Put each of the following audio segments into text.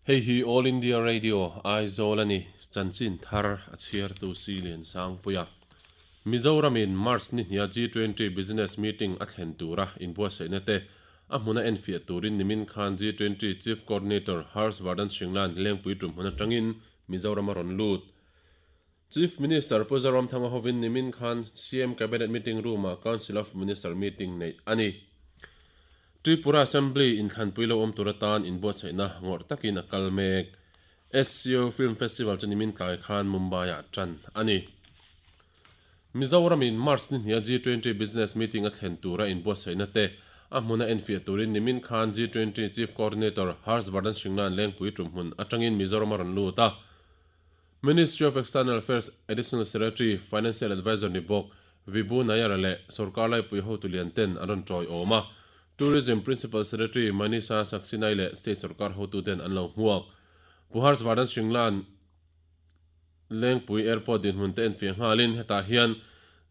Hei hi All India Radio, Aizawl a ni, chanchin thar a chhiartu Si Liansangpuia. Mizoramin March ni hnia G20 Business Meeting a thlen tura inbuatsaihna te a hmuna enfiah turin nimin khan G20 Chief Coordinator Harsh Vardhan Shringlan Lengpui tum hmun atangin Mizoram a rawn lut. Chief Minister Pu Zoramthanga hovin nimin khan CM Cabinet Meeting Room-ah Council of Minister meeting neih a ni. Tripura Assembly inthlanpui lo awm tur atan inbuatsaihna ngawrh takin a kal mek. SCO Film Festival chu nimin tlai khan Mumbai-ah tan a ni. Mizoramin March ni hnia G20 Business Meeting a thlen tura inbuatsaihna te a hmuna enfiah turin nimin khan G20 Chief Coordinator Harsh Vardhan Shringlan Lengpui tumhmun atangin Mizoram a rawn lut a. Ministry of External Affairs Additional Secretary, Financial Adviser ni bawk Vibhu Nayar leh sorkar laipui hotu lian ten an rawn tawiawm a. Tourism Principal Secretary Manisha Saxenai leh state sorkar hotu ten an lo hmuak. Pu Harsh Vardhan Shringlan Lengpui Airport dinhmun te enfiah nghalin hetah hian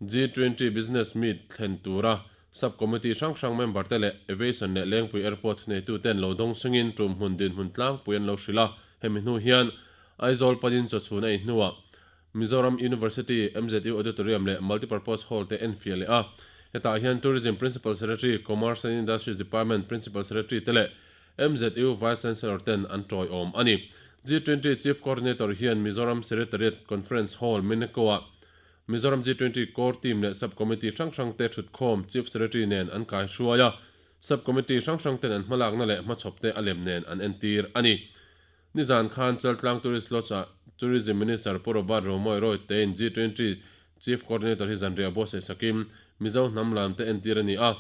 G20 Business Meet thlen tura Sub-Committee hrang hrang member te leh Aviation leh Lengpui Airport thuneitu ten lo dawng sungin tumhmun dinhmun tlangpui an lo hrilh a. Hemi hnu hian Aizawl panin chawchhun a inhnuah Mizoram University, MZU Auditorium leh Multipurpose Hall te enfiah leh a. Hetah hian Tourism Principal Secretary, Commerce and Industries Department Principal Secretary te leh MZU Vice Chancellor ten an tawiawm a ni. G20 Chief Coordinator hian Mizoram Secretariat Conference Hall, Mineko-ah Mizoram G20 Core Team leh Sub-Committee hrang hrang te thutkhawm Chief Secretary nen an kaihruai a, Sub-Committee hrang hrang ten an hmalakna leh hmachhawp te a lem nen an entir a ni. Nizan khan Chaltlang Tourist Lodge-ah Tourism Minister Pu Robert Romawia Roy tein G20 Chief Coordinator hi zanriah buatsaih sakin Mizo hnam lam te entir a ni a.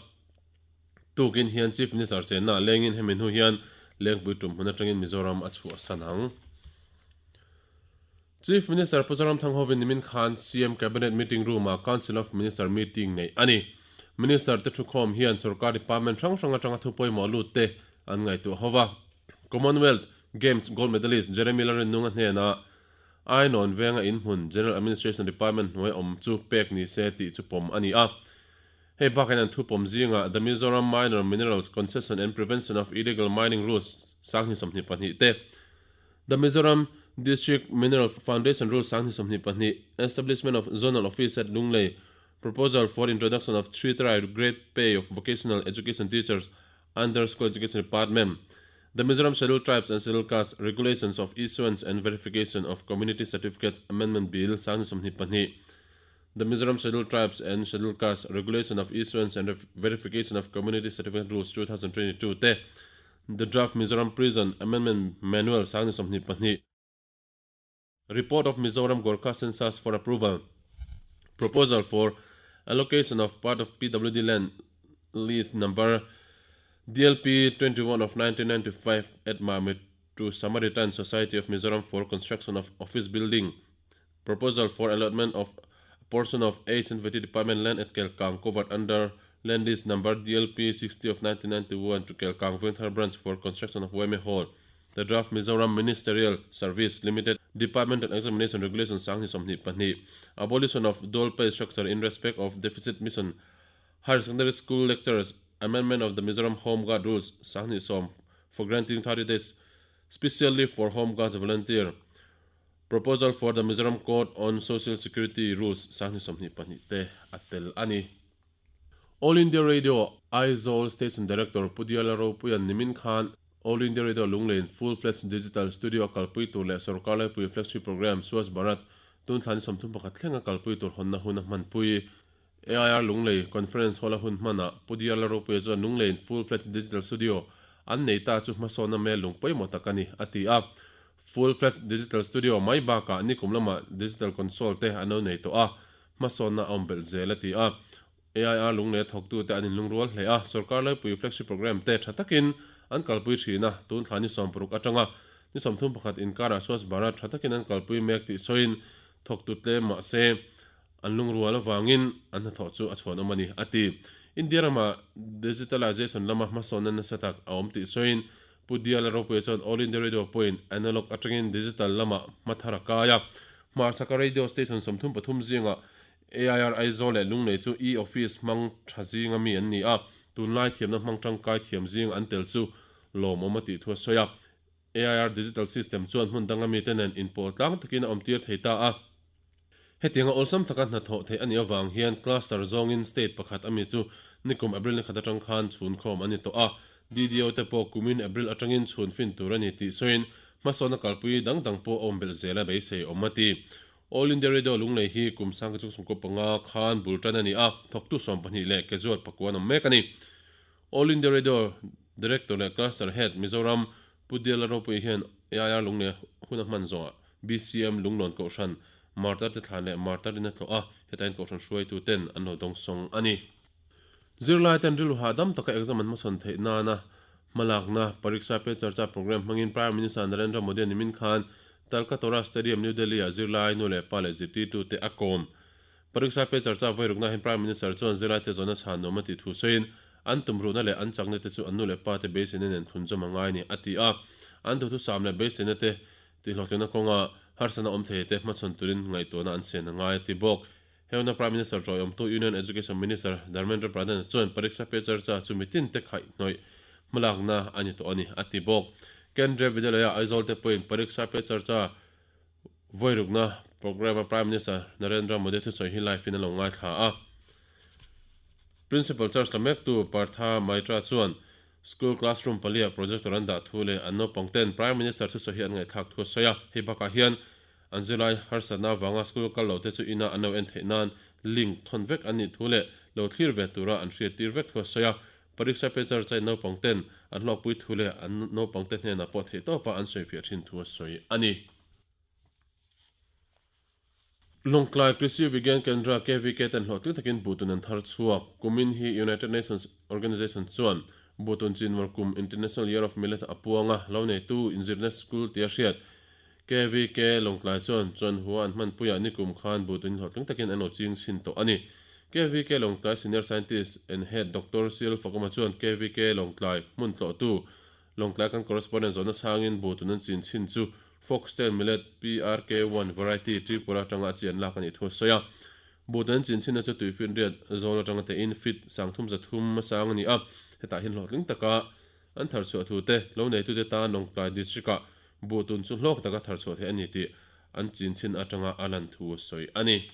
Tukin hian Chief Minister chenna ah lengin hemi hnu hian Lengpui tum hmun atangin Mizoram a chhuahsan ang. Chief Minister Pu Zoramthang hovin nimin khan CM Cabinet Meeting Room-ah Council of Minister meeting neih a ni. Minister te thukhawm hian sorkar department hrang hrang atanga thu pawimawh lut te an ngaihtuah ho va. Commonwealth Games gold medalist Jeremy Lalrinnunga hnenah Ainawn venga inhmun General Administration Department hnuai awm chu pek ni se tih chu pawm a ni a. Hei bakah hian an thu pawm zingah The Mizoram Minor Minerals Concession and Prevention of Illegal Mining Rules 2022 te, The Mizoram District Mineral Foundation Rules 2022, Establishment of Zonal Office at Lunglei, Proposal for Introduction of Three-Tier Grade Pay of Vocational Education Teachers under School Education Department, The Mizoram Scheduled Tribes and Scheduled Castes Regulations of Issuance and Verification of Community Certificates Amendment Bill 2022, The Mizoram Scheduled Tribes and Scheduled Castes Regulation of Issuance and Verification of Community Certificate Rules 2022 te, The Draft Mizoram Prison Amendment Manual 2022. Report of Mizoram Gorkha Census for Approval, Proposal for Allocation of Part of PWD Land Lease Number DLP 21 of 1995 at Mamit to Samaritan Society of Mizoram for Construction of Office Building, Proposal for Allotment of a Portion of Age and VT Department Land at Kelkang covered under Land Lease Number DLP 60 of 1991 to Kelkang Vengthar Branch for Construction of YMA Hall. The Draft Mizoram Ministerial Service Limited Department and Examination Regulation 2022, Abolition of Dual Pay Structure in respect of Deficit Mission Higher Secondary School Lecturers, Amendment of the Mizoram Home Guard Rules 2010 for granting 30 days specially for Home Guards Volunteer, Proposal for the Mizoram Code on Social Security Rules 2022 te a tel a ni. All India Radio Aizawl Station Director Pu Diala Ropuia'n nimin khan All India Radio Lunglein Full Fledged Digital Studio a kalpui tur leh sorkar laipui flagship programme Swachh Bharat tun thla ni 31 thlenga kalpui tur hawnna hun a hmanpui. AIR Lunglei Conference Hall a hun hmanah Pu Diala Ropuia chuan Lunglein Full Fledged Digital Studio an nei ta chu hmasawnna mel lung pawimawh tak a ni, a ti a. Full Fledged Digital Studio mai bakah nikum lamah Digital Console te an lo nei tawh a, hmasawnna a awm belh zel a ti a. AIR lunglei a thawktute an inlungrual hle a, sorkar laipui flagship programme te tha takin an kalpui thin a, tun thla ni 60 atanga ni 31 inkarah Swachh Bharat tha takin an kalpui mek tih sawiin thawktu tlem mah se an lungrual avangin an hnathawh chu a chhuanawm a ni, a ti. India rama digitalization lama hmasawnna nasa tak a awm tih sawiin Pu Diala Ropuia chuan All India Radio pawhin analog atangin digital lamah hma thar a kai a, hmarchhaka radio station 33 zingah AIR Aizawl leh Lunglei chu e-office hmang tha zinga mi an ni a, tunlai thiamna hmang tangkai thiam zing an tel chu lawmawm a tih thu a sawi a. AIR Digital System chuan hmun danga mite nen inpawh tlang takin a awmtir thei ta a. Hetianga awlsam taka hnathawh theih a nih avang hian cluster zawngin state pakhat ami chu nikum April ni khat atang khan chhun khawm a ni tawh a. DDO te pawh kumin April atangin chhun fin tur a ni tih sawiin hmasawnna kalpui dang dang pawh a awm belh zel a beisei awm a ti. All India Radio Lunglei hi kum sangka chung sawmkaw panga khan bul tan a ni a, thawktu 12 leh casual pakua an awm mek a ni. All India Radio Director leh Cluster Head Mizoram Pu Diala Ropui hian AIR Lunglei hun a hman zawhah BCM Lunglawn Kohhran Martar te thlan leh Martar in a tlawh a, hetain Kohhran hruaitu ten an lo dawngsawng a ni. Zirlai ten rilru hahdam taka exam an hmasawn theih nana hmalakna Pariksha Pe Charcha program hmangin Prime Minister Narendra Modi nimin khan Talkatora Stadium, New Delhi-ah zirlai nu leh pa leh zirtirtute a kawm. Pariksha Pe Charcha vawirukna hian Prime Minister chuan zirlaite zawhna chhan nuam a tih thu sawiin, an tumruhna leh an chakna te chu an nu leh pa te beiseina nen thlunzawm a ngai a ni, a ti a. An duhthusam leh beiseina te tihhlawhtlinna kawnga harsatna awm thei te hmachhawn turin ngaihtuahna an sian a ngai, a ti bawk. Heuna Prime Minister tawiawmtu Union Education Minister Dharmendra Pradhan chuan Pariksha Pe Charcha chu mitin te khaihhnawih hmalakna a ni tawh a ni, a ti bawk. Kendriya Vidyalaya Aizawl te pawhin Pariksha Pe Charcha Vawirukna programme-a Prime Minister Narendra Modi thusawi hi live in a lo ngaithla a. Principal charge la mektu Partha Maitra chuan school classroom paliah projector an dah thu leh an naupang ten Prime Minister thusawi hi an ngaihthlak thu a sawi a. Hei bakah hian an zirlai harsatna avanga school kal lo te chu ina an lo en theih nan link thawn vek an nih thu leh lo thlir ve tura an hriattir vek thu a sawi a. Pariksha pe char chai naupang ten an hlawkpui thu leh an naupang te hnenah pawh theihtawpa an sawifiah thin thu a sawi a ni. Lawngtlai Krishi Vigyan Kendra, KVK, ten hlawhtling takin Buhtun an thar chhuak. Kumin hi United Nations Organization chuan Buhtun Chinmawr kum International Year of Millets a puang a, lo neitu inzirna school tia hriat KVK Lawngtlai chuan chuan hua an hmanpuiah nikum khan Buhtun hlawhtling takin an lo ching chhin tawh a ni. KVK Lawngtlai Senior Scientist and Head Doctor Cyril Fakuma chuan KVK Lawngtlai hmun tlawhtu Lawngtlai kan correspondent zawhna chhangin Buhtun an chin chhin chu Foxtail Millet PRK-one Variety Tripura atanga a chi an lak a nih thu a sawi a. Buhtun an chin chhinna chu tuifinriat zawl atanga tein feet 33 a sang a ni a, hetah hian hlawhtling taka an thar chhuah thu te, lo neitute tan Lawngtlai District-ah Buhtun chu hlawk taka thar chhuah theih a ni tih an chin chhin atanga a lan thu a sawi a ni.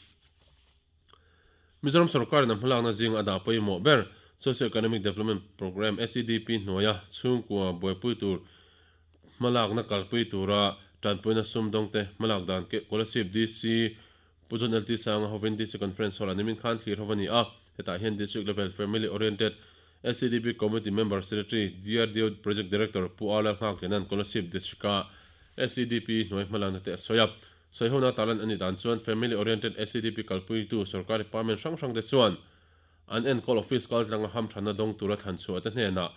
Mizoram sorkarin a hmalakna zinga a dah pawimawh ber Socio Economic Development Programme, SEDP, hnuaia chhungkua buaipui tur hmalakna kalpui tura tanpuina sumdawngte hmalak dan Kolasib DC Pu John LT Sanga hovin DC Conference Hall-ah nimin khan thlir ho a ni a. Hetah hian District Level Family Oriented SEDP Committee Member Secretary DRDO Project Director Pu Ala Nghakliana'n Kolasib District-a SEDP hnuai hmalakna te a sawi a. Sawihona tarlan a nih dan chuan Family Oriented SEDP kalpuitu sorkar department hrang hrangte chuan an enkawl office kaltlanga hamthanna dawng tura thlan chhuah te hnenah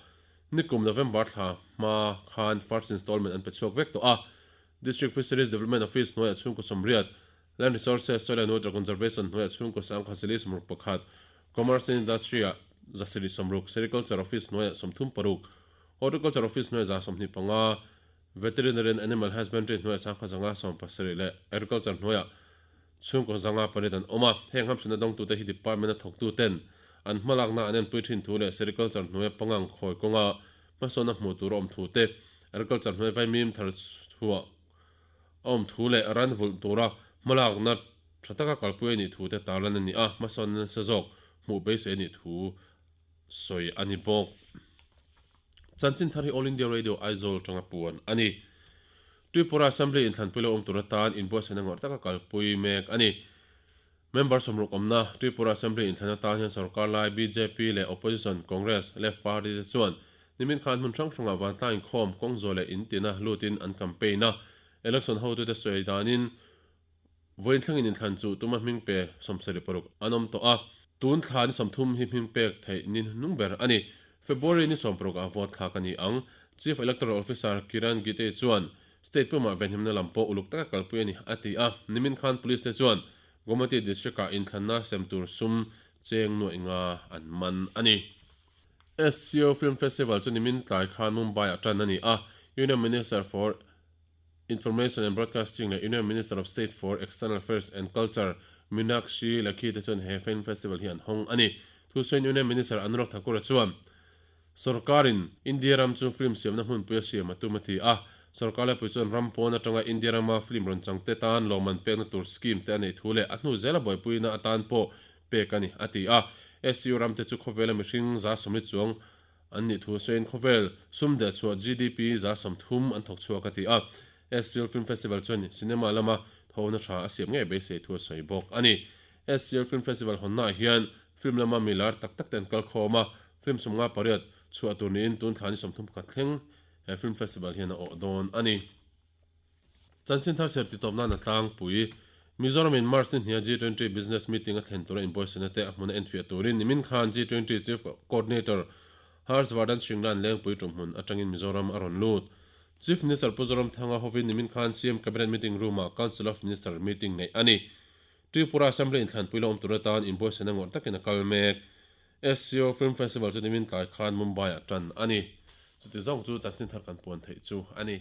nikum November thla hma khan first installment an pe chhuak vek tawh a. District Fisheries Development Office hnuaiah chhungkaw 80, Land Resources, Soil and Water Conservation hnuaiah chhungkaw 1061, Commerce and Industry-ah 160, Sericulture Office hnuaiah 36, Horticulture Office hnuaiah 125, Veterinary and Animal Husbandry hnuaiah 570 leh Agriculture hnuaiah chhungkaw 500 an awm a. Heng hamsuna dawngtute hi department-a thawktuten an hmalakna an enpui thin thu leh sericulture hnuaia pangang khawi kawnga hmasawnna hmuh tur a awm thu te, agriculture hnuai vaimim thar chhuah a awm thu leh ran vulh tura hmalakna tha taka kalpui a nih thu te tarlan a ni a, hmasawnna nasa zawk hmuh beisei a nih thu sawi a ni bawk. Chanchin thar hi All India Radio Aizawl atanga puan a ni. Tripura Assembly inthlanpui lo awm tur atan inbuatsaihna ngawrh taka kalpui mek a ni. Member sawmruk awmna Tripura Assembly inthlan atan hian sorkar lai bjp leh opposition Congress Left Party te chuan nimin khan hmun hrang hrangah vantlang inkhawm kawng zawh leh intina lutin an campaign a. Election hotute sawi danin Vawiin thlengin inthlan chu tuma hming pe 76 an awm tawh a, tun thla ni 30 hi hming pek theih ni hnung ber a ni. February ni 16 ah vote thlak a ni ang. Chief Electoral Officer Kiran Gite chuan state pumah venhimna lam pawh uluk taka kalpui a ni a ti a, nimin khan police te chuan Gomati district ah inthlanna sem tur sum cheng nuaih nga an man a ni. SCO Film Festival chu nimin tlai khan Mumbai ah tan a ni a, Union Minister for Information and Broadcasting leh Union Minister of State for External Affairs and Culture Meenakshi Lekhi te chuan he film festival hi an hawng a ni. Thusawiin Union Minister Anurag Thakur-a chuan, Sorkarin India ram chu film siamna hmunpui a siam a tum a ti a. Sorkar laipui chuan ram pawn atanga India rama film rawn changte tan lawmman pekna tur scheme te a neih thu leh a hnu zela buaipuina atan pawh pek a ni, a ti a. SCO ramte chu khawvela mihring 140 chuang an nih thu sawiin khawvel sum dehchhuah GDP 30% an thawk chhuak a ti a. SCO Film Festival chuan cinema lama thawhna tha a siam ngei beisei thu a sawi bawk a ni. SCO Film Festival hawnnaah hian film lama mi lar tak tak te an kal khawm a, film 58 chhuah tur niin tun thla ni 31 thleng he film festival hian a awh dawn a ni. Chanchin thar chher titawp nan a tlangpui. Mizoram in March ni hnia G20 Business Meeting a thlen tura inbuaisana te a hmuna enfiah turin nimin khan G20 Chief Coordinator Harsh Vardhan Shringla-a'n Lengpui tumhmun atangin Mizoram a rawn lut. Chief Minister Pu Zoramthanga hovin nimin khan CM Cabinet Meeting Room-ah Council of Minister meeting neih a ni. Tripura Assembly inthlanpui la awm tur atan inbuaisana ngawrh takin a kal mek. SCO Film Festival chu nimin tlai khan Mumbai-ah tan a ni. Chuti zawng chu chanchin thar kan puan theih chu a ni.